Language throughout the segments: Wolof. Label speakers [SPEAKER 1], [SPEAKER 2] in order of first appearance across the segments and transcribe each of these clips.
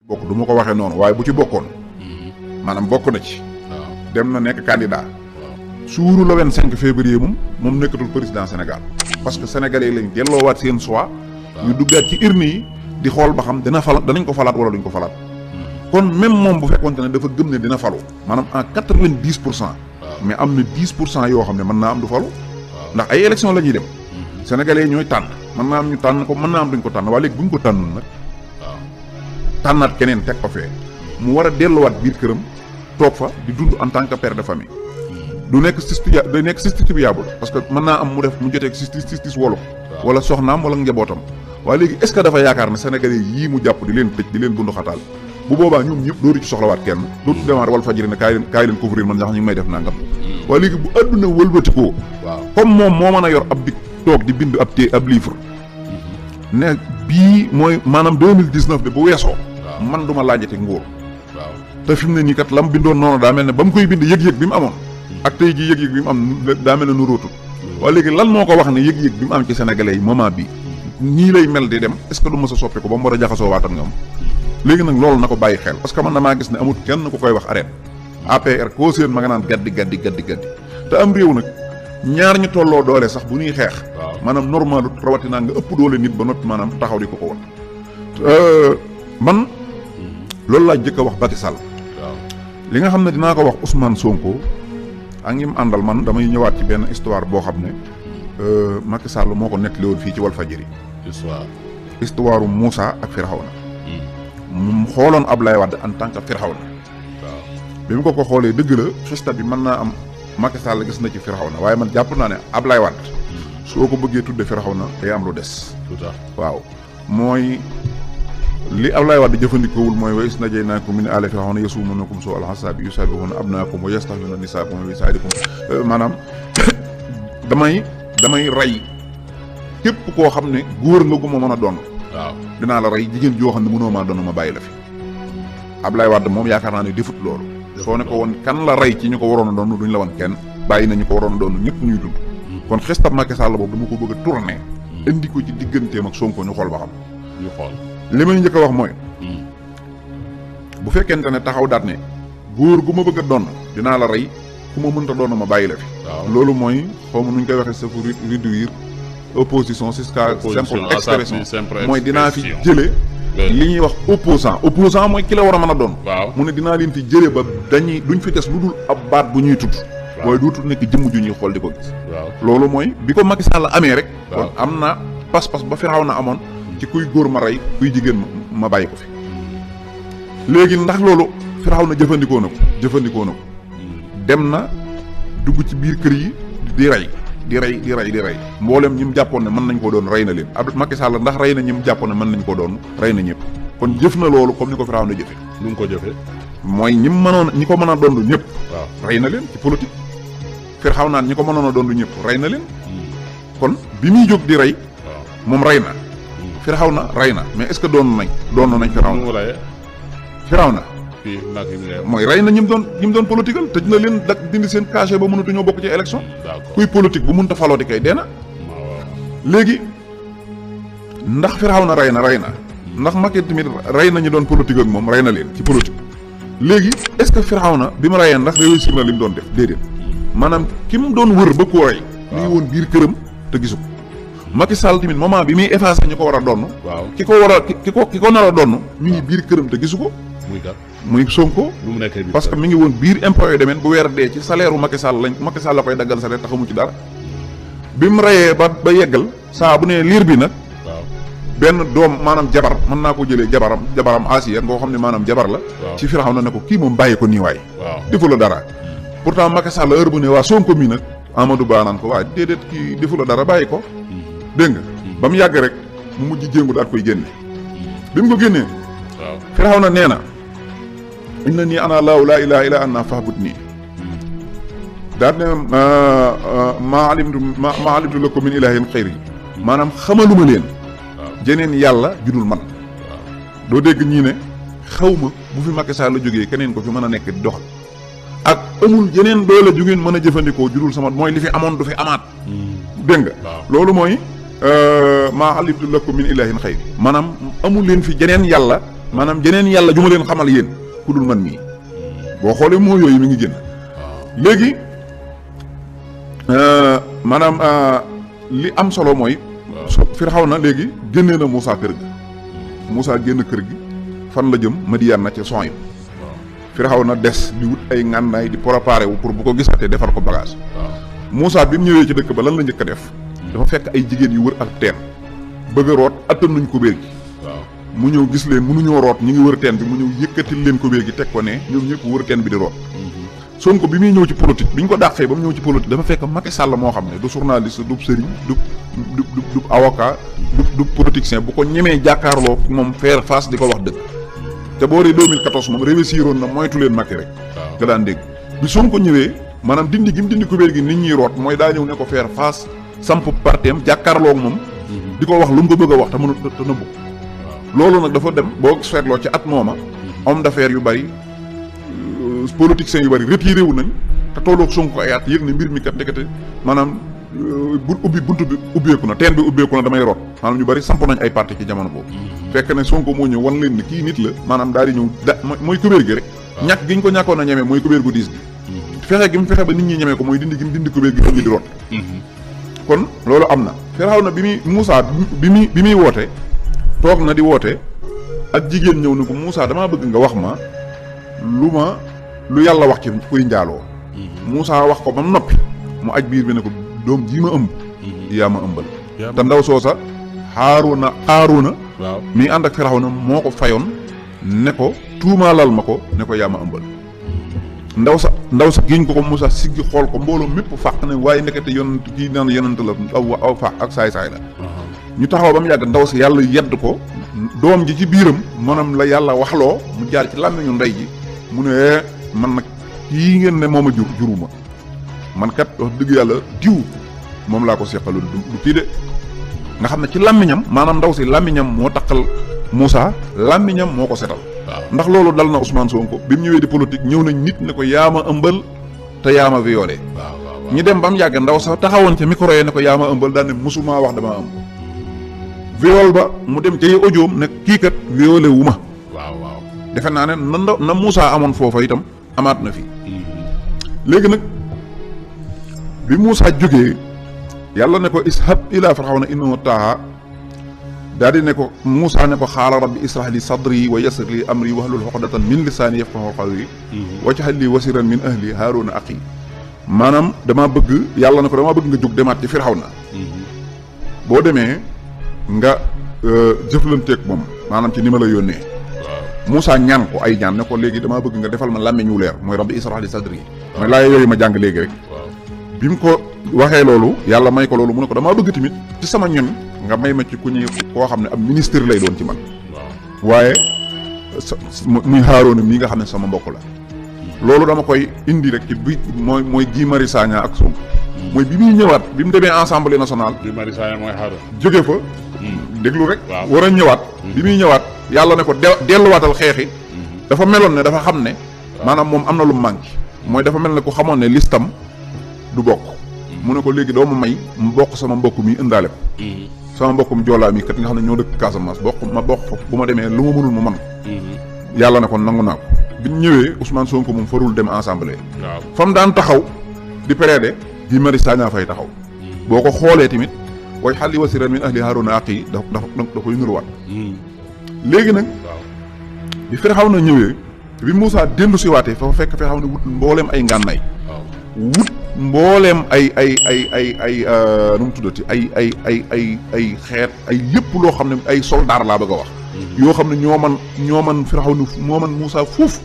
[SPEAKER 1] bokk du ma ko waxee noonu waaye bu ci bokkoon maanaam bokk na ci dem na nekk candidat suuru le 25 février moom nekkatul président Sénégal parce que sénégalais lañ delloowaat seen choix ñu duggaat ci urne yi di xool ba xam danañ ko falaat wala duñ ko falaat kon même moom bu fekkoonte ne dafa gëm ne dina falu maanaam en 90% mais am na 10% yoo xam ne mën naa am du falu ndax ay élection la ñuy dem sénégalais yi ñooy tànn mën naa am ñu tànn ko mën naa am duñ ko tànn waaye léegi buñ ko tànnul nag tànnaat keneen teg ko fee mu war a delluwaat biir këram toog fa di dund en tant que père de famille du nekk day nekk justifiable parce que mën naa am mu jotee justice wolof wala soxnaam wala njabootam waaye léegi est-ce que dafa yaakaar ne sénégalais yii mu jàpp di leen tëj di leen bundu xataal bu boobaa ñoom ñëpp dootu ci soxlawaat kenn dootu demaat wal fajiri ne kaay leen couvrir man ndax ñu ngi may def nangam waaye léegi bu àdduna wëlbatikoo comme moom moo mën a yor ab dik toog di bind ab livre ne bii mooy maanaam 2019 de bu weesoo man duma laajate nguur te fi mu ne nii kat lam bindoon noonu daa mel ne ba mu koy bind yëg-yëg bi mu amoon ak tey jii yëg-yëg bi mu am daa mel ne nu róotul waaye léegi lan moo ko wax ne yëg-yëg bi mu am ci sénégalais yi moment bi ñii lay mel di dem est-ce que du mës a soppi ko ba mu war a jaxasoo waat ak ñoom léegi nag loolu na ko bàyyi xel parce que man damaa gis ne amul kenn ku koy wax arrêt APR koo seen ma nga naan gaddi te am réew nag ñaar ñu tolloo doole sax bu ñuy xeex maanaam normal rawatinaa nga ëpp doole nit ba noppi maanaam taxaw di ko ko won man loolu laa jëkk a wax Macky Sall li nga xam ne dinaa ko wax Ousmane Sonko ak ñi mu àndal man damay ñëwaat ci benn histoire boo xam ne Macky Sall moo ko nettali woon fii ci Walfadjri histoire Moussa ak Firawna mu xooloon Ablaye Wade en tant que Firawna bi mu ko xoolee dëgg la xista bi mën naa am Macky Sall gis na ci Firawna waaye man jàpp naa ne Ablaye Wade soo ko bëggee tudde Firawna day am lu des waaw mooy li Ablaye Wade jëfandikoowul mooy wa is najaynaakum min aali Firawna yasuumuunakum suu al azaabi yusabbihuuna abnaakum wa yastahyuuna nisaakum wa yusaarikum maanaam damay rey képp koo xam ne góor nga gu ma mën a doon dinaa la rey jigéen joo xam ne mënoo maa doon ma bàyyi la fi Ablaye Wade moom yaakaar naa ne defut loolu soo ne ko woon kan la rey ci ñu ko waroon a doon duñ la woon kenn bàyyi nañu ko waroon a doon ñëpp ñuy dund kon xestab Macky Sall boobu dama ko bëgg a tourner indi ko ci digganteem ak Sonko ñu xool ba xam li may njëkk a wax mooy bu fekkente ne taxaw daat ne góor gu ma bëgg a doon dinaa la rey ku ma mënta doon ma bàyyi la fi loolu mooy xaw ma nuñ koy waxee sa pour réduire opposition jusqu'à simple expression mooy dinaa fi jële li ñuy wax opposant mooy ki la war a mën a doon mu ne dinaa leen fi jële ba duñ fi des lu dul ab baat bu ñuy tudd waaye dootul nekk jëmm ju ñuy xool di ko gis loolu mooy bi ko Macky Sall amee rek kon am na pas-pas ba Firawna amoon ci kuy góor ma rey kuy jigéen ma bàyyi ko fi léegi ndax loolu Firawna jëfandikoo na ko dem na dugg ci biir kër yi di rey mboolem ñi mu jàppoon ne mën nañ ko doon rey na leen ab Macky Sall ndax rey na ñi mu jàppoon ne mën nañ ko doon rey na ñëpp kon jëf na loolu comme ni ko Firawna jëfe
[SPEAKER 2] nu mu ko jëfee
[SPEAKER 1] mooy ñi ko mën a doon ñëpp rey na leen ci politique Firawna ñi ko mënoon a doon ñëpp rey na leen kon bi muy jóg di rey moom rey na Firawna rey na mais est-ce que doon nañ Firawna mooy rey na ñi mu doon politique al tëj na leen dindi seen cachet ba mënatuñoo bokk ci élection kuy politique bu mënta faloo di kay dee na léegi ndax Firawna rey na ndax Macky tamit rey na ñu doon politique ak moom rey na leen ci politique léegi est-ce que Firawna bi mu reyee ndax réussir na li mu doon def déedéet maanaam ki mu doon wër ba koo rey mi ngi woon biir këram te gisu ko Macky Sall tamit moment bi muy effacé ñu ko war a donn ki ko nar a donn mi ngi biir këram te gisu ko muy Sonko parce que mi ngi woon biir impôt yu demeen bu weer dee ci salaire u Macky Sall la koy daggal salaire te xamu ci dara bi mu reyee ba yeggal saa bu ne liir bi nag benn doom maanaam jabar mën naa ko jëlee jabaram Asiya ngoo xam ne maanaam jabar la ci Firawna ne ko kii moom bàyyi ko nii waay defu la dara pourtant Macky Sall heure bu ne waa Sonko mi nag Amadou Ba naan ko waa déedéet kii defu la dara bàyyi ko dégg nga ba mu yàgg rek mu mujj jéngu daat koy génne bi mu ko génnee Firawna nee na inna nii ana laa ilaha illa anna fa'bud nii daat ne maa alimtu lakum min ilahin xayri maanaam xamaluma leen jeneen yàlla judul man doo dégg ñii ne xawma bu fi Macky Sall la jógee keneen ko fi mën a nekk di doxal ak amul jeneen doole ju ngeen mën a jëfandikoo judul sama mooy li fi amoon du fi amaat dégg nga loolu mooy maa alimtu lakum min ilahin xayri maanaam amul leen fi jeneen yàlla maanaam jeneen yàlla ju ma leen xamal yéen ku dul man mii boo xoolee moo yooyu mi ngi génn léegi maanaam li am solo mooy Firawna léegi génnee na Moussa kër gi Moussa génn kër gi fan la jëm Madiyan na ca Sohayb Firawna des di wut ay ngànnaay di préparé wu pour bu ko gisatee defal ko bagage Moussa bi mu ñëwee ci dëkk ba lan la njëkk a def dafa fekk ay jigéen yu wër ak teen bëgg a root attan nañ kubéer gi mu ñëw gis leen mënuñoo root ñu ngi wër teen bi mu ñëw yëkkatil leen kubéer gi teg ko ne ñoom ñëpp wër teen bi di root Sonko bi muy ñëw ci politique bi ñu ko dàqee ba mu ñëw ci politique dafa fekk Macky Sall moo xam ne du journaliste du sëriñ du avocat du politicien bu ko ñemee jàkkaarloo moom faire face di ko wax dëgg te boo dee 2014 moom réussiroon na moytu leen Macky rek nga daan dégg bi Sonko ñëwee maanaam dindi gi mu dindi kubéer gi nit ñiy root mooy daa ñëw ne ko faire face samp parteem jàkkaarloo ak moom di ko wax lu mu ko bëgg a wax te mënut te nëbbu loolu nag dafa dem boo seetloo ci at mooma homme d'affaires yu bari politiciens yu bari retiré wu nañ te tolloog Sonko ay at yëg ne mbir mi kat ndekete maanaam bu ubbi buntu bi ubbeeku na teen bi ubbeeku na damay root maanaam ñu bari samp nañ ay parti ci jamono boobu fekk ne Sonko moo ñëw wan leen ne kii nit la maanaam daal di ñëw mooy kubéer gi rek ñàkk gi ñu ko ñàkkoon a ñemee mooy kubéer gu diis gi fexe gi mu fexe ba nit ñi ñemee ko mooy dindi gi mu dindi kubéer gi di root kon loolu am na Firawna bi muy Moussa bi muy woote toog na di woote ak jigéen ñëw ne ko Moussa damaa bëgg nga wax ma lu yàlla wax ci kuy njaaloo Moussa wax ko ba mu noppi mu aj biir bi ne ko doom jii ma ëmb yaa ma ëmbal te ndaw soosa Haaruna mi ànd ak Firawna moo ko fayoon ne ko tuumaalal ma ko ne ko yaa ma ëmbal ndaw sa giñ ko Moussa siggi xool ko mbooloo mépp fàq ne waaye ndekete yonent kii naan yonent la aw fàq ak saay-saay la ñu taxaw ba mu yàgg ndaw si yàlla yedd ko doom ji ci biiram maanaam la yàlla waxloo mu jaar ci làmmiñu ndey ji mu ne man nag kii ngeen ne moom a juruma man kat wax dëgg yàlla diw moom laa ko seqaloon du kii de nga xam ne ci làmmiñam maanaam ndaw si làmmiñam moo taqal Moussa làmmiñam moo ko setal ndax loolu dal na Ousmane Sonko bi mu ñëwee di politique ñëw nañ nit ne ko yaama ëmbal te yaama violé ñi dem ba mu yàgg ndaw sax taxawoon ca micro yi ne ko yaama ëmbal daan ne musuma wax dama ëmb viol ba mu dem ca audio ne kii kat violé wu ma defe naa ne na Moussa amoon foofa itam amaat na fi léegi nag bi Moussa jógee yàlla ne ko ishab ila Firawna innahu taaha daal di ne ko Moussa ne ko xaala rabbi israh li sadri wa yassir li amri wahlul uqdatan min lisaani yafqahu qawli waj'al li wasiran min ahli haaruna axi maanaam dama bëgg yàlla ne ko dama bëgg nga jóg demaat ci Firawna boo demee nga jëflanteeg moom maanaam ci ni ma la yónnee Moussa ñaan ko ay ñaan ne ko léegi damaa bëgg nga defal ma làmmiñ wu leer mooy rabbi israh li sadri mooy laay yooyu ma jàng léegi rek bi mu ko waxee loolu yàlla may ko loolu mu ne ko damaa bëgg tamit ci sama ñoñ nga may ma ci ku ñuy koo xam ne am ministre lay doon ci man waaye muy Haaruna mii nga xam ne sama mbokk la loolu dama koy indi rek ci bi mooy Guy Marius Sagna ak Sonko mooy bi muy ñëwaat bi mu demee Assemblée nationale
[SPEAKER 2] Guy Marius Sagna mooy Haaruna
[SPEAKER 1] jóge fa déglu rek war a ñëwaat bi muy ñëwaat yàlla ne ko delluwaatal xeexi dafa meloon ne dafa xam ne maanaam moom am na lu manqué mooy dafa mel ne ku xamoon ne listam du bokk mu ne ko léegi doo ma may mu bokk sama mbokk mi indaale ko sama mbokkum joolaa mi kat nga xam ne ñoo dëkk Casamance bokk bu ma demee lu ma mënul ma man yàlla ne ko nangu naa ko bi ñu ñëwee Ousmane Sonko moom farul dem assemblée fa mu daan taxaw di plaider Guy Marius Sagna fay taxaw boo ko xoolee tamit waj'al li wasiran min ahli haaruna axi da koy nuruwaat léegi nag bi Firawna ñëwee bi Moussa dellu si waatee fa fekk Firawna wut mbooleem ay ngànnaay wut mbooleem ay nu mu tuddati ay xeet ay lépp loo xam ne ay soldaar laa bëgg a wax yoo xam ne ñoo man Firawna moo man Moussa fuuf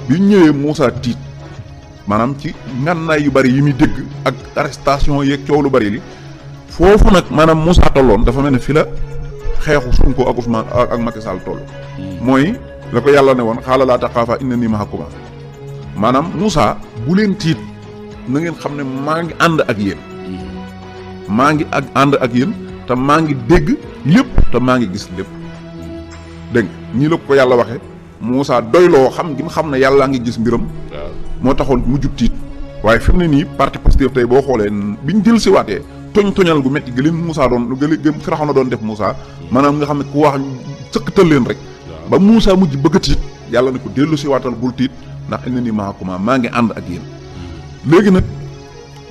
[SPEAKER 1] bi ñëwee Moussa tiit maanaam ci ngànnaay yu bari yi muy dégg ak arrestation yeeg coow lu bari li foofu nag maanaam Moussa tolloon dafa mel ne fi la xeexu Sonko ak Ousmane ak Macky Sall toll mooy la ko yàlla ne woon xaala laa taqaafa innanii ma'akumaa maanaam Moussa bu leen tiit na ngeen xam ne maa ngi ànd ak yéen maa ngi ànd ak yéen te maa ngi dégg lépp te maa ngi gis lépp dégg ñii la ko yàlla waxee Moussa doyloo xam gi mu xam ne yàllaa ngi gis mbiram moo taxoon mu jub tiit waaye fi mu ne nii parti Pastef tey boo xoolee biñ jël si waatee toñal gu métti gi leen Moussa doon Firawna doon def Moussa maanaam nga xam ne ku wax sëkkatal leen rek ba Moussa mujj bëgg a tiit yàlla ne ko dellu si waatal bul tiit ndax innanii ma'akumaa maa ngi ànd ak yéen. léegi nag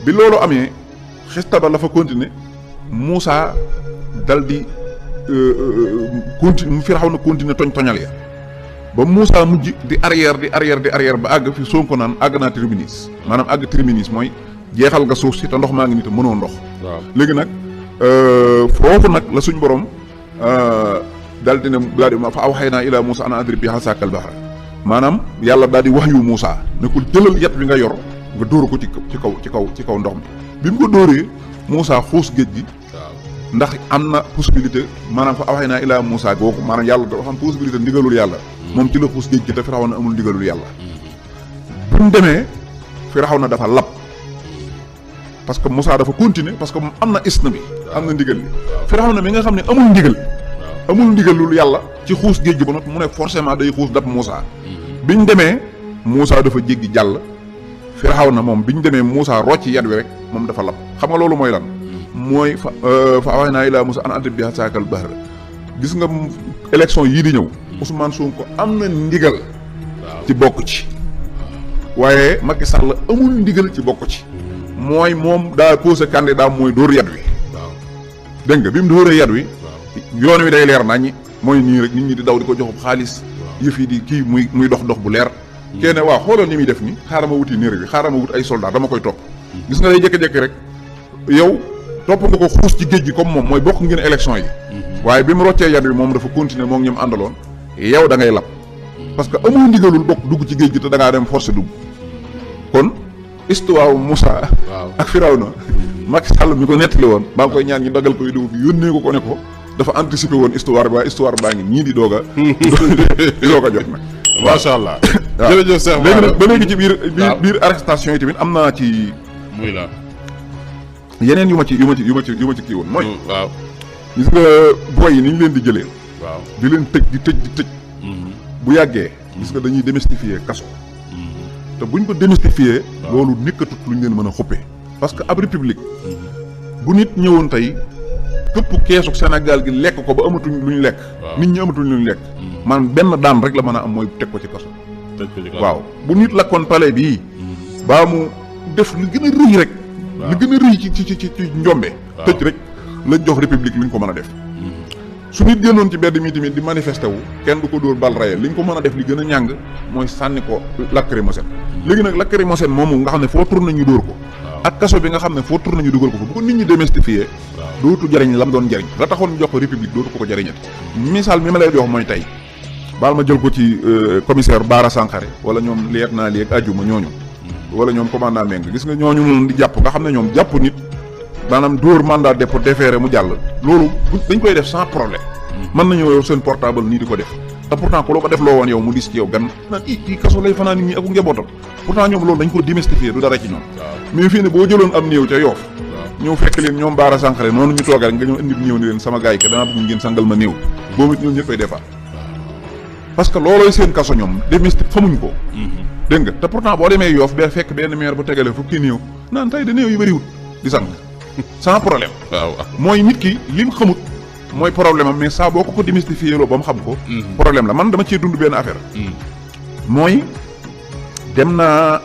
[SPEAKER 1] bi loolu amee xista ba la fa continuer Moussa dal di Firawna continuer toñal ya ba Moussa mujj di arrière ba àgg fi Sonko naan àgg naa terminus maanaam àgg terminus mooy jeexal nga suuf si te ndox maa ngi nii te mënoo ndox.
[SPEAKER 2] waaw
[SPEAKER 1] léegi nag foofu nag la suñ borom daal di ma fa awhaynaa ilaa Moussa an adrib bi asaakal bahra maanaam yàlla daal di wax yu Moussa ne ko jëlal yat bi nga yor nga dóor ko ci kaw ndox mi bi mu ko dóoree Moussa xuus géej gi. ndax am na possibilité maanaam fa awhaynaa ilaa Moussa googu maanaam yàlla dafa am possibilité ndigalul yàlla. moom ci la xuus géej gi te Firawna amul ndigalul yàlla. bi mu demee Firawna dafa lab parce que Moussa dafa continuer parce que am na isna bi. am na ndigal li Firawna mi nga xam ne amul ndigal. amul ndigalul yàlla ci xuus géej gi ba noppi mu ne forcément day xuus dab Moussa. biñ demee Moussa dafa jéggi jàll. Firawna moom biñ demee Moussa rocci yat wi rek moom dafa lab xam nga loolu mooy lan. mooy fa awhaynaa ilaa Moussa an adrib bi asaakal bahra gis nga élection yii di ñëw Ousmane Sonko am na ndigal ci bokk ci waaye Macky Sall amul ndigal ci bokk ci mooy moom daa posé candidat mooy dóor yat wi dégg nga bi mu dóoree yat wi yoon wi day leer naññi mooy nii rek nit ñi di daw di ko joxub xaalis yëf yi di kii muy dox bu leer kenn waaw xoolal ni muy def ni xaaral ma wuti néer bi xaaral ma wut ay soldat dama koy topp gis nga day jékki-jékki rek yow topp nga ko xuus ci géej gi comme moom mooy bokk ngeen élection yi waaye bi mu roccee yat wi moom dafa continuer moo ngi ñoom àndaloon yow da ngay lab parce que amul ndigalul bokk dugg ci géej gi te da ngaa dem forcé dugg kon histoire Moussa ak Firawna Macky Sall mi ko nettali woon maa ngi koy ñaan ñu dagal ko vidéo bi yónnee ko ne ko dafa anticiper woon histoire bi waaye histoire baa ngi ñii di doog a jot nag
[SPEAKER 2] macha allah jërëjëf Cheikh
[SPEAKER 1] léegi nag ba léegi ci biir arrestation yi tamit am naa ci
[SPEAKER 2] muy la
[SPEAKER 1] yeneen yu ma ci kii woon mooy
[SPEAKER 2] waaw
[SPEAKER 1] gis nga boy yi ni ñu leen di jëlee
[SPEAKER 2] waaw
[SPEAKER 1] di leen tëj di tëj bu yàggee gis nga dañuy démystifier kaso te buñ ko démystifier loolu nekkatut luñ leen mën a xuppee parce que ab république bu nit ñëwoon tey këpp keesu Sénégal gi lekk ko ba amatuñ luñ lekk nit ñi amatuñ luñ lekk man benn daan rek la mën a am mooy teg ko ci kaso waaw bu nit lakkoon palais bii baa mu def lu gën a rëy rek li gën a rëy ci njombe tëj rek lañ jox république luñ ko mën a def su nit génnoon ci mbedd mi tamit di manifesté wu kenn du ko dóor bal rayel li ñu ko mën a def li gën a ñàng mooy sànni ko lacrymogène léegi nag lacrymogène moomu nga xam ne foo tourné ñu dóor ko ak kaso bi nga xam ne foo tourné ñu dugal ko fa bu ko nit ñi démystifié dootu jariñ lam doon jariñ la taxoon ñu jox ko république dootu ko jariñati misaal mi ma lay jox mooy tey baal ma jël ko ci commissaire Bara Sankaré wala ñoom liet naa li ak ajuma ñooñu wala ñoom commandant Meng gis nga ñooñu noonu di jàpp nga xam ne ñoom jàpp nit maanaam dóor mandat de dépôt déféré mu jàll loolu dañ koy def sans problème mën nañoo yow seen portable nii di ko def te pourtant ku la ko def loo woon yow mu dis ci yow gan naan kii kaso lay fanaan nit ñi ak njabootam pourtant ñoom loolu dañ ko démystifier du dara ci ñoom mais fii ne boo jëloon am néew ca Yoof ñëw fekk leen ñoom Bara Sankaré noonu ñu toogee rek nga ñëw indi néew ni leen sama gars yi ke danaa bëgg ngeen sangal ma néew boobu it ñoom ñëppay defaat parce que loolooy seen kaso ñoom démystique xamuñ ko dégg nga te pourtant boo demee Yoof ba fekk benn maire bu tegale fukki néew naan tey de néew yu bëriwut di sang sans problème mooy nit ki lim xamut mooy problème am mais saa boo ko démystifié loo ba mu xam ko problème la man dama ciy dund benn affaire mooy dem naa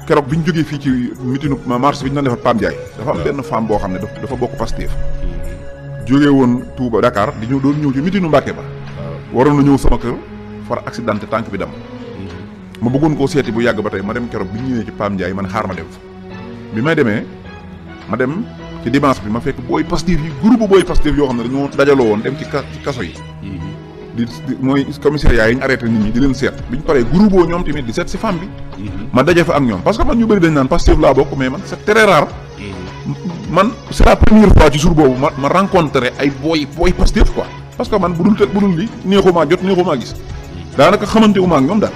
[SPEAKER 1] keroog bi ñu jógee fii ci mitinu marche bi ñu doon defar Pam Ndiaye dafa am benn femme boo xam ne dafa bokk Pastef jógee woon Touba Dakar di ñëw doon ñëw ci mitinu Mbàkke ba waroon na ñëw sama kër far accidenté tànk bi dem ma bëggoon koo seeti bu yàgg ba tey ma dem keroog bi ñu ñëwee ci Pam Ndiaye man xaar ma dem fa bi may demee ma dem ci dimanche bi ma fekk booy Pastef yi groupe booy Pastef yoo xam ne dañoo dajaloo woon dem ci kaso yi di mooy commissariat yi ñu arrêté nit ñi di leen seet bi ñu paree groupe boo ñoom tamit di seet si femme bi ma daje fa ak ñoom parce que man ñu bëri dañ naan Pastef laa bokk mais man c'est très rare man c'est la première fois ci jour boobu ma rencontré ay booy Pastef quoi parce que man bu dul li neexumaa jot neexumaa gis daanaka xamante wu ma ak ñoom daal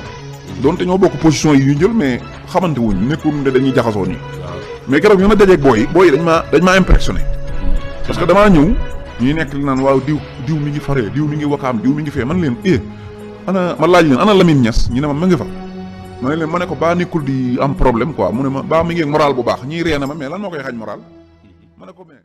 [SPEAKER 1] donte ñoo bokk position yi ñu jël mais xamante wuñ nekkul ne dañuy jaxasoo nii mais keroog ñu ma dajeeg booy dañ maa impressionné parce que damaa ñëw ñuy nekk li naan waaw diw mi ngi faree diw mi ngi wakaam diw mi ngi fee man leen ana ma laaj leen ana Lamine Niass ñu ne ma ngi fa ma ne leen ma ne ko baa nekkul di am problème quoi mu ne ma baa mi ngi moral bu baax ñii ree na ma mais lan moo koy xañ moral ma ne ko mais